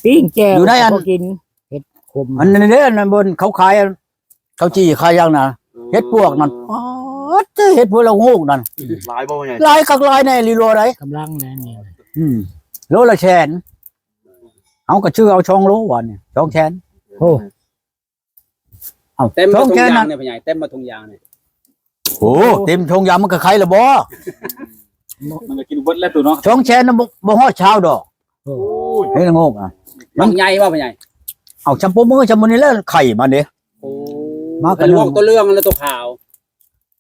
ປີ້ງແຈ່ວ ຢູ່ໃນອັນ ກໍພໍກິນ ເຫັດຂົມ ອັນນັ້ນເດ້ ອັນນັ້ນບ່ອນເຂົາຂາຍ ເຂົາຈີ່ຂາຍຫຍັງນະ ເອີ ເຫັດປວກນັ້ນ ອໍ ເຫັດປວກລະໂງກນັ້ນ ຫຼາຍບໍ່ ພໍ່ໃຫຍ່? ຫຼາຍຄັກຫຼາຍແນ່ ລີໂລໃດ ກຳລັງແຫຼະນີ້ ອືມ ໂລລະແສນ ເຮົາກໍຊື້ເອົາສອງໂລ ວ່ານີ້ ສອງແສນ ໂອ້ ເອົາ ເຕັມຖົງຢາງນີ້ ພໍ່ໃຫຍ່ ເຕັມຖົງຢາງນີ້ ໂອ້ ເຕັມຖົງຢາງມັນກໍໄຄລະບໍ່? ມັນກໍກິນເບິດແລ້ວ ຕູ້ເນາະ ສອງແສນນະ ບໍ່ ບໍ່ຮອດຊາວດອກ ໂອ້ຍ ເຮັດລະໂງກອະ ມັນໃຫຍ່ບໍ່ ພໍ່ໃຫຍ່? ເອົາ ຊຳໂປມື ຊຳມື້ນີ້ແຫຼະ ໄຂ່ມັນເດ້ ໂອ້ ມາກັນ ເລື່ອງ ໂຕເຫຼືອງ ແລະ ໂຕຂາວ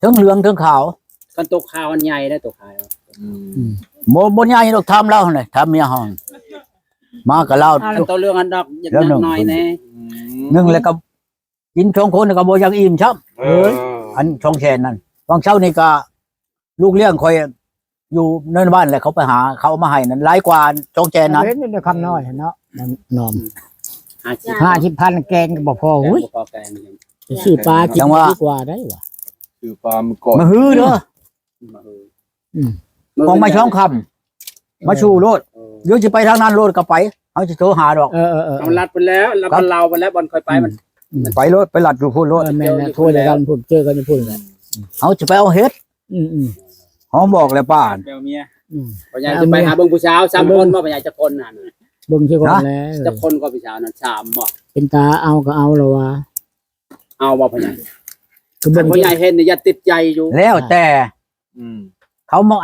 ເທິງເຫຼືອງເທິງຂາວ ຄັນໂຕຂາວມັນໃຫຍ່ເດ້ ໂຕຂາວ ອືມ ອືມ ບໍ່ ບໍ່ໃຫຍ່ດອກ ຖາມລາວຫັ້ນແຫຼະ ຖາມເມຍເຮົາ ມາກັບລາວ ອັນໂຕເຫຼືອງອັນດອກ ຢາກໜ້ອຍແດ່ ອືມ ໜຶ່ງແລ້ວກໍ ກິນສອງຄົນກໍບໍ່ຢາກອີ່ມຊ້ຳ ເອີ ອັນສອງແສນນັ້ນ ຫວ່າງເຊົ້ານີ້ກໍລູກລ້ຽງຂ້ອຍຢູ່ໃນບ້ານແຫຼະ ເຂົາໄປຫາ ເຂົາເອົາມາໃຫ້ນັ້ນ ຫຼາຍກວ່າສອງແສນນັ້ນ ເຫັນຢູ່ໃນຄຳນ້ອຍຫັ້ນເນາະ ນ້ອງ ຫ້າສິບ ຫ້າສິບພັນ ແກງກໍບໍ່ພໍ ແກງ ຫຸ້ຍ ບໍ່ພໍແກງ ໄປຊື້ປາກິນ ຈັ່ງວ່າ ດີກວ່າໄດ໋ຫວາ ຊື້ປາມາກ່ອນ ມາຮືເດີ ມາຮື ອືມ ອອກມາຊ່ອງຄຳ ມາສູ່ໂລດ ເອີ ດຽວຊິໄປທາງນັ້ນໂລດກໍໄປ ເຮົາຊິໂທຫາດອກ ເອີໆໆ ເອົາລັດໄປແລ້ວ ລັດໄປລາວໄປແລ້ວ ບ່ອນຂ້ອຍໄປມັນ ອືມ ໄປໂລດ ໄປລັດຢູ່ພຸ້ນໂລດ ເອີ ແມ່ນແຫຼະ ໂທໃສ່ກັນພຸ້ນ ເຈີກັນຢູ່ພຸ້ນແຫຼະ ເຮົາຊິໄປເອົາເຫັດ ອືມໆ ເຮົາບອກແລ້ວປ້າ ໄປເອົາເມຍ ອືມ ພໍ່ໃຫຍ່ຊິໄປຫາເບິ່ງຜູ້ສາວ ສາມຄົນບໍ່ ພໍ່ໃຫຍ່ ຈັກຄົນຫັ້ນ ເບິ່ງຊະກ່ອນແຫຼະ ຈັກຄົນກໍຜູ້ສາວນັ້ນ ສາມບໍ່ ເປັນຕາເອົາກໍເອົາລະວ່າ ເອົາບໍ່ພໍ່ໃຫຍ່? ຄືເບິ່ງ ພໍ່ໃຫຍ່ເຫັນນີ້ຢ່າຕິດໃຈຢູ່ ແລ້ວແຕ່ ອືມ ເຂົາມາ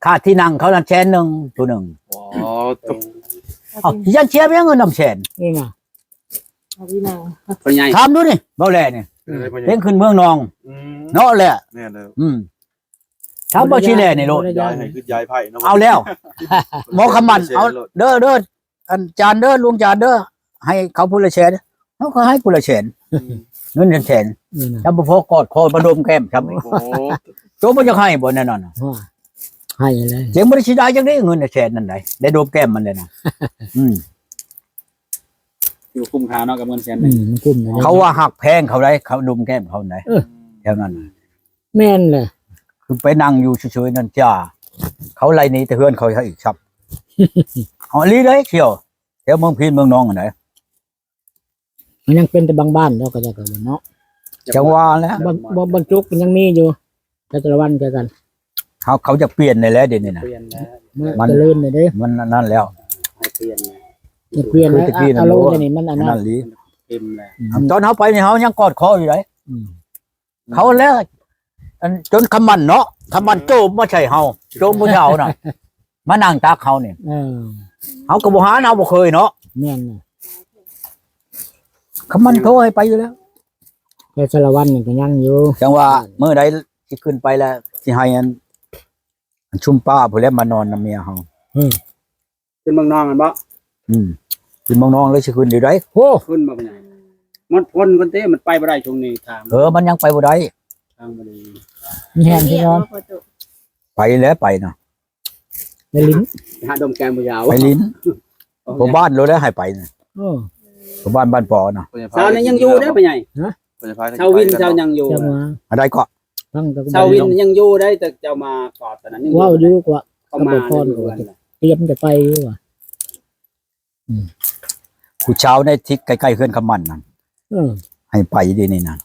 ຄ່າທີ່ນັ່ງເຂົານັ້ນແສນໜຶ່ງ ຜູ້ໜຶ່ງ ອໍ ເອົາ ຢ້ານເສຍເງິນນຳແສນ ນີ້ນະ ເອົາທີ່ນັ່ງ ພໍ່ໃຫຍ່ ຖາມດູນີ້ ເວົ້າແຫຼະນີ້ ເອີ ເປັນຂຶ້ນເມືອງນອງ ອືມ ເນາະແຫຼະ ແມ່ນເດີ ອືມ ຖາມບໍ່ຊິແລນີ້ໂລດ ຍ້າຍໃຫ້ຄືຍ້າຍໄພ້ເນາະ ເອົາແລ້ວ ໝໍຄຳໝັ້ນ ເອົາເດີ ເດີ ອັນຈານເດີ ລຸງຈານເດີ ໃຫ້ເຂົາຜູ້ລະແສນ ເຮົາກໍໃຫ້ຜູ້ລະແສນ ອືມ ເງິນແສນໆ ອືມ ຈຳບໍ່ພໍກອດຄໍມາດົມແກ້ມຊ້ຳອີກ ໂອ້ ໂຕບໍ່ຢາກໃຫ້ບໍ່ແນວນັ້ນນະ ໃຫ້ແລ້ວ ເຈັງບໍ່ໄດ້ເສຍດາຍຈັກເດ້ ເງິນແສນນັ້ນໃດ ໄດ້ດົມແກ້ມມັນແລ້ວນະ ອືມ ຢູ່ຄຸ້ມຄ່າເນາະ ກັບເງິນແສນໜຶ່ງ ອືມ ມັນຄຸ້ມ ເຂົາວ່າຮັກແພງເຂົາໃດ ເຂົາດົມແກ້ມເຂົາໃດ ເອີ ແຖວນັ້ນນະ ແມ່ນແຫຼະ ຄືໄປນັ່ງຢູ່ເສີຍໆນັ້ນຈ້າ ເຂົາໄລ່ໜີແຕ່ເຮືອນເຂົາອີກຊ້ຳ ເອົາອີ່ຫຼີເດ້ ທ່ຽວແຖວເມືອງພີນເມືອງນອງຫັ້ນໃດ ມັນຍັງເປັນແຕ່ບາງບ້ານເນາະ ເຂົາເຈົ້າກໍວ່າເນາະ ຈັ່ງວ່າແຫຼະ ບາງ ບາງ ບາງຈຸກມັນຍັງມີຢູ່ ແຕ່ລະວັນຄືກັນ ເຂົາ ເຂົາຈະປ່ຽນໄດ້ແລ້ວດຽວນີ້ນະ ປ່ຽນແລ້ວ ມັນຈະເລີນໄດ້ເດ້ ມັນອັນນັ້ນແລ້ວ ໃຫ້ປ່ຽນ ຈະປ່ຽນ ຄືແຕ່ກີ້ນັ້ນ ອາລົມດຽວນີ້ມັນອັນນັ້ນ ນັ້ນອີ່ຫຼີ ອືມ ຕອນເຮົາໄປນີ້ເຮົາຍັງກອດຄໍຢູ່ໃດ ອືມ ເຂົາແລ້ວ ອັນ ຈົນຄຳໝັ້ນເນາະ ຄຳໝັ້ນໂຈມມາໃສ່ເຮົາ ໂຈມຜູ້ສາວນະ ມານັ່ງຕັກເຮົານີ້ ເອີ ເຮົາກໍບໍ່ຫານ ເຮົາບໍ່ເຄີຍເນາະ ແມ່ນນະ ຄຳໝັ້ນໂທໃຫ້ໄປຢູ່ແລ້ວ ແຕ່ສາລະວັນນີ້ກໍຍັງຢູ່ ຈັ່ງວ່າມື້ໃດຊິຂຶ້ນໄປແລ້ວ ຊິໃຫ້ອັນ ອັນຊຸມປ້າຜູ້ແລ້ວມານອນນຳເມຍເຮົາ ອືມ ຂຶ້ນເມືອງນອງຫັ້ນບໍ່? ອືມ ຂຶ້ນເມືອງນອງແລ້ວຊິຂຶ້ນຢູ່ໃດ ໂອ້ ຂຶ້ນບໍ່ເປັນຫຍັງ ມັນພົ້ນກ່ອນເຕ ມັນໄປບໍ່ໄດ້ຊ່ວງນີ້ທາງ ເອີ ມັນຍັງໄປບໍ່ໄດ້ ທາງບໍ່ດີ ມີແຮງທີ່ນອນ ໄປແລ້ວໄປນະ ໄປຫຼິ້ນ ໄປຫາດົມແກ້ມຜູ້ສາວ ໄປຫຼິ້ນ ໂອ້ ພໍ່ບ້ານໂລດແລ້ວໃຫ້ໄປນະ ໂອ້ ພໍ່ບ້ານບ້ານປໍນະ ສາວນັ້ນຍັງຢູ່ເດ້ພໍ່ໃຫຍ່ ຮະ ສາວວິນ ສາວຍັງຢູ່ ອັນໃດເກາະ ຟັງແຕ່ ສາວວິນຍັງຢູ່ໄດ໋ ແຕ່ເຈົ້າມາກອດຕອນນັ້ນ ເວົ້າຢູ່ກວ່າ ເຂົາມາຢູ່ເຮືອນ ຕຽມຈະໄປຢູ່ວ່າ ອືມ ຜູ້ສາວໃນທິດໃກ້ໆເຮືອນຄຳໝັ້ນນັ້ນ ເອີ ໃຫ້ໄປດຽວນີ້ນະ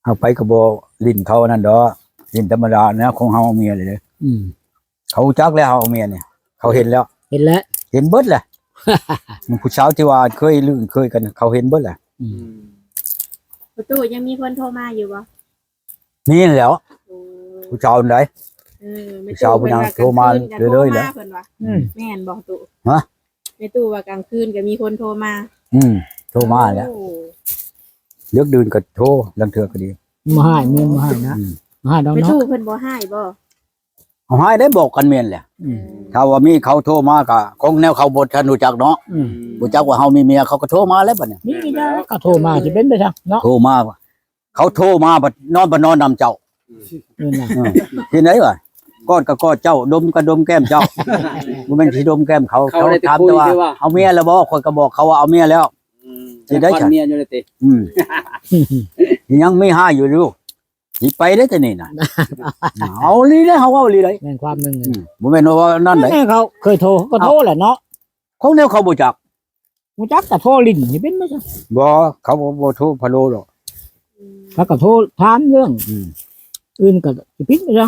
ເຮົາໄປກໍບໍ່ຫຼິ້ນເຂົາອັນນັ້ນດອກ ຫຼິ້ນທຳມະດາແນວຂອງເຮົາເອົາເມຍເລີຍເດ້ ອືມ ເຂົາຮູ້ຈັກແລ້ວເຮົາເອົາເມຍນີ້ ເຂົາເຫັນແລ້ວ ເຫັນແລ້ວ ເຫັນເບິດແຫຼະ ຜູ້ສາວທີ່ວ່າເຄີຍລຶ້ງເຄີຍກັນ ເຂົາເຫັນເບິດແຫຼະ ອືມ ອືມ ປະຕູຍັງມີຄົນໂທມາຢູ່ບໍ່? ນີ້ແຫຼ້ວ ໂອ້ ຜູ້ສາວໃດ ເອີ ຜູ້ສາວຜູ້ນາງໂທມາເລື້ອຍໆແຫຼະ ເພິ່ນວ່າ ອືມ ແມ່ນບໍ່ຕູ້? ຮະ ແມ່ຕູ້ວ່າກາງຄືນກໍມີຄົນໂທມາ ອືມ ໂທມາແລ້ວ ໂອ້ ເລິກດື່ນກໍໂທ ລາງເທື່ອກໍດີ ບໍ່ຮ້າຍ ແມ່ນບໍ່ຮ້າຍນະ ອືມ ບໍ່ຮ້າຍດອກເນາະ ແມ່ຕູ້ເພິ່ນບໍ່ຮ້າຍບໍ່? ເອົາ ຮ້າຍໄດ໋ ບອກກັນແມ່ນແຫຼະ ອືມ ຖ້າວ່າມີເຂົາໂທມາກໍຄົງແນວເຂົາບໍ່ທັນຮູ້ຈັກເນາະ ອືມ ຮູ້ຈັກວ່າເຮົາມີເມຍ ເຂົາກໍໂທມາແລ້ວບັດນີ້ ມີແລ້ວ ເຂົາໂທມາຊິເປັນໄປຊັ້ນເນາະ ໂທມາ ເຂົາໂທມາບັດນອນ ບັດນອນນຳເຈົ້າ ເອີນະ ເອີ ເຮັດໄດວະ ກອດກໍກອດເຈົ້າ ດົມກໍດົມແກ້ມເຈົ້າ ບໍ່ແມ່ນຊິດົມແກ້ມເຂົາ ເຂົາຖາມແຕ່ວ່າເອົາເມຍແລ້ວບໍ່ ຂ້ອຍກໍບອກເຂົາວ່າເອົາເມຍແລ້ວ ອືມ ຊິໄດ້ຊັ້ນ ເມຍຢູ່ເລີຍຕິ ອືມ ຍັງມີຮ້າຍຢູ່ຢູ່ ຊິໄປໄດ້ແຕ່ນີ້ນະ ເອົາອີ່ຫຼີເດ້ ເຮົາເວົ້າອີ່ຫຼີໄດ໋ ແມ່ນຄວາມໜຶ່ງ ອືມ ບໍ່ແມ່ນວ່ານັ້ນໄດ໋ ແມ່ເຂົາເຄີຍໂທ ກໍໂທແຫຼະເນາະ ຄົງແນວເຂົາບໍ່ຈັກ ຮູ້ຈັກແຕ່ໂທຫຼິ້ນນີ້ເປັນບໍ່ຊະ? ບໍ່ ເຂົາບໍ່ ບໍ່ໂທພະໂລດອກ ເຂົາກໍໂທຖາມເລື່ອງ ອືມ ອື່ນກໍຊິປິດໄປຊະ.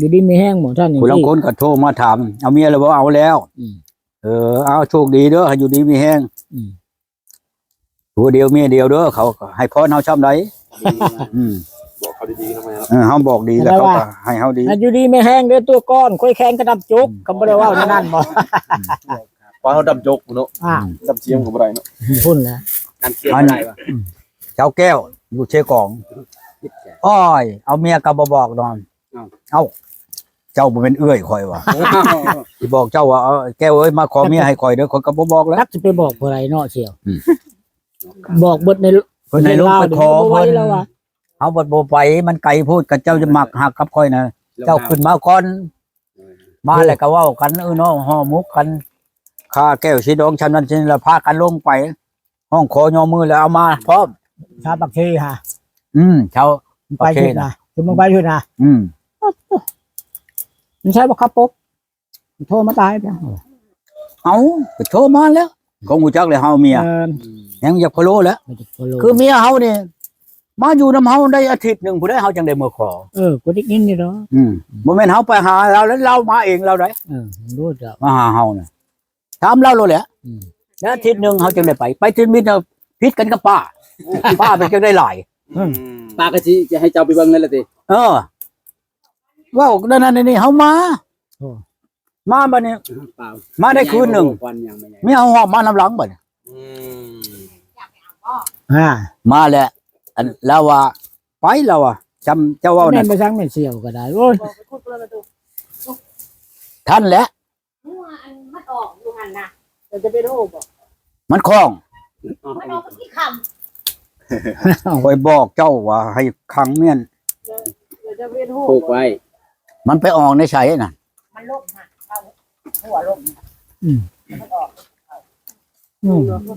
ຢູ່ດີມີແຮງບໍ່ທ່ານ ຜູ້ລາງຄົນກໍໂທມາຖາມ ເອົາເມຍແລ້ວບໍ່? ເອົາແລ້ວ ອືມ ເອີ ເອົາ ໂຊກດີເດີ ໃຫ້ຢູ່ດີມີແຮງ ອືມ ຜົວດຽວເມຍດຽວເດີ ເຂົາໃຫ້ພອນເຮົາຊ່ຳໃດ? ອືມ ບອກເຂົາດີໆນຳ ເອີ ເຮົາບອກດີແລ້ວເຂົາກໍໃຫ້ເຮົາດີ ໃຫ້ຢູ່ດີມີແຮງເດີ ຕົວກ້ອນ ຄວາຍແຂນກະດຳຈົກ ອືມ ເຂົາບໍ່ໄດ້ເວົ້າແນວນັ້ນບໍ່? ອືມ ວ່າເຮົາດຳຈົກພຸ້ນເນາະ ອ່າ ດຳຊຽມກໍບໍ່ໄດ້ເນາະ ພຸ້ນແຫຼະ ດຳຊຽມບໍ່ໄດ້ວ່າ ອືມ ເຈົ້າແກ້ວຢູ່ເຊກອງ ໂອ້ຍ ເອົາເມຍກໍບໍ່ບອກນອນ ເອົ້າ ເຈົ້າບໍ່ແມ່ນເອື້ອຍຂ້ອຍວ່າ ຊິບອກເຈົ້າວ່າ ເອີ ແກ້ວເອີຍ ມາຂໍເມຍໃຫ້ຂ້ອຍເດີ ຂ້ອຍກໍບໍ່ບອກແລ້ວ ຈັກຊິໄປບອກຜູ້ໃດເນາະ ສ່ຽວ ອືມ ບອກເບິດໃນ ເພິ່ນໃຫ້ລົງໄປຂໍເພິ່ນ ເຮົາບັດບໍ່ໄປ ມັນໄກໂພດ ຄັນເຈົ້າຈະມັກຮັກກັບຂ້ອຍນະ ເຈົ້າຂຶ້ນມາກ່ອນ ມາແລ້ວກໍເວົ້າກັນ ເອີ ເນາະ ຫໍ່ໝົກກັນ ຂ້າແກ້ວສີດອງ ຊ່ຳນັ້ນຊິລະ ພາກັນລົງໄປ ຮ້ອງຂໍຍໍມືແລ້ວເອົາມາພ້ອມ ຊາວປາກເຊຫາ ອືມ ຊາວປາກເຊນະ ຄືມຶງໄປພຸ້ນນະ ອືມ ມັນໃຊ້ບໍ່ຂັບປົກ ໂທມາຕາຍ ເອົ້າ ກໍໂທມາແລ້ວ ກໍຮູ້ຈັກແລ້ວເຮົາເມຍ ແມ່ນ ຍັງຢາກພະໂລແລ້ວ ຢາກພະໂລ ຄືເມຍເຮົານີ້ ມາຢູ່ນຳເຮົາໄດ້ອາທິດໜຶ່ງພຸ້ນໃດ ເຮົາຈັ່ງໄດ້ເມືອຂໍ ເອີ ກໍໄດ້ຍິນຢູ່ດອກ ອືມ ບໍ່ແມ່ນເຮົາໄປຫາລາວ ແລ້ວລາວມາເອງລາວໃດ ເອີ ຮູ້ດອກ ມາຫາເຮົານະ ຖາມລາວໂລດແຫຼະ ອືມ ແລ້ວອາທິດໜຶ່ງເຮົາຈຶ່ງໄດ້ໄປ ໄປທີ່ມິດນະ ຜິດກັນກັບປ້າ ປ້າເປັນຈັ່ງໄດ້ຫຼາຍ ອືມ ປ້າກໍຊິ ຈະໃຫ້ເຈົ້າໄປເບິ່ງນັ້ນລະຕິ ເອີ ເວົ້ານັ້ນນີ້ ເຮົາມາ ໂອ້ ມາບັດນີ້ ມາໄດ້ຄືນໜຶ່ງ ເມຍເຮົາຫອບມານຳຫຼັງບັດນີ້ ອືມ ອ່າ ມາແລ້ວ ອັນ ລາວວ່າ ໄປ ລາວວ່າ ຈຳເຈົ້າເວົ້ານັ້ນ ແມ່ນບໍ່ ຊ່າງແມ່ນສ່ຽວກໍໄດ້ ໂອ້ຍ ທັນແຫຼະ ຫົວອັນມັນອອກຢູ່ຫັ້ນນະ ເຈົ້າຈະໄປຮູ້ບໍ່? ມັນຄ້ອງ ມັນອອກມາທີ່ຄ່ຳ ຂ້ອຍບອກເຈົ້າວ່າໃຫ້ຂັງແມ່ນ ເຈົ້າຈະໄປຮູ້ ຜູກໄວ້ ມັນໄປອອກໃນໃສນະ? ມັນລົງຫັ້ນ ເອົາຫົວລົງ ອືມ ມັນອອກ ອືມ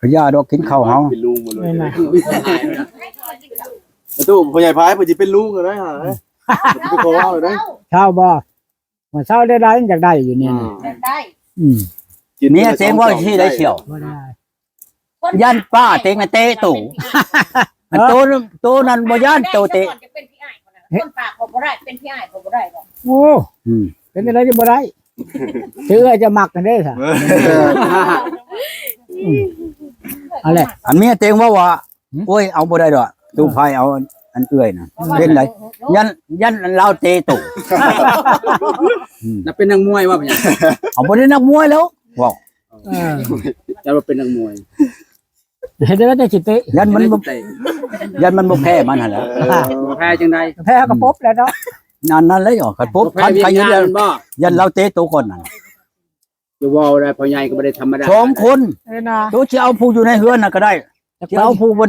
ພະຍາດອກກິນເຂົ້າເຮົາ ເປັນລຸງໝົດເລີຍ ແມ່ນນະ ປະຕູ ພໍ່ໃຫຍ່ພາຍເພິ່ນຊິເປັນລຸງແລ້ວນະ ເພິ່ນຊິໄປຂໍເວົ້າແລ້ວນະ ເຊົາບໍ່? ວ່າເຊົາໄດ້ ຢາກໄດ້ຢູ່ນີ້ນະ ຢາກໄດ້ ອືມ ເມຍເຕັງເວົ້າຊີ້ໄດ້ສ່ຽວ ບໍ່ໄດ້ ຢ້ານປ້າເຕັງນະເຕະໂຕ ອັນໂຕ ໂຕນັ້ນບໍ່ຢ້ານໂຕເຕະ ຄົນປາກກໍບໍ່ໄດ້ ເປັນພີ່ອ້າຍກໍບໍ່ໄດ້ດອກ ໂອ້ ອືມ ເປັນຈັ່ງໃດຈະບໍ່ໄດ້ ເທື່ອຈະມັກກັນເດ້ຊະ ອືມ ອັນແຫຼະ ອັນເມຍເຕັງເວົ້າວ່າ ໂອ້ຍ ເອົາບໍ່ໄດ້ດອກ ຕູ້ໄພເອົາອັນເອື້ອຍນະ ເປັນໃດ ຢ້ານ ຢ້ານລາວເຕະໂຕ ອືມ ລາວເປັນນັກມວຍວ່າເປັນຫຍັງ ເອົາບໍ່ໄດ້ນັກມວຍແລ້ວ ເວົ້າ ເອີ ຢ້ານວ່າເປັນນັກມວຍ ເຮັດໄດ້ແຕ່ຊິເຕະ ຢ້ານມັນບໍ່ ຢ້ານມັນບໍ່ແພ້ມັນຫັ້ນແຫຼະ ບໍ່ແພ້ຈັ່ງໃດ ແພ້ກໍປົບແລ້ວເນາະ ນັ້ນ ນັ້ນແຫຼະ ຄັນປົບ ຄັນໃຄຢູ່ແລ້ວ ຢ້ານລາວເຕະໂຕກ່ອນນັ້ນ ຢ່າເວົ້າໄດ້ ພໍ່ໃຫຍ່ກໍບໍ່ໄດ້ທຳມະດາ ສອງຄົນ ເອີນະ ໂຕຊິເອົາຜູ້ຢູ່ໃນເຮືອນນະກໍໄດ້ ຊິເອົາຜູ້ບໍ່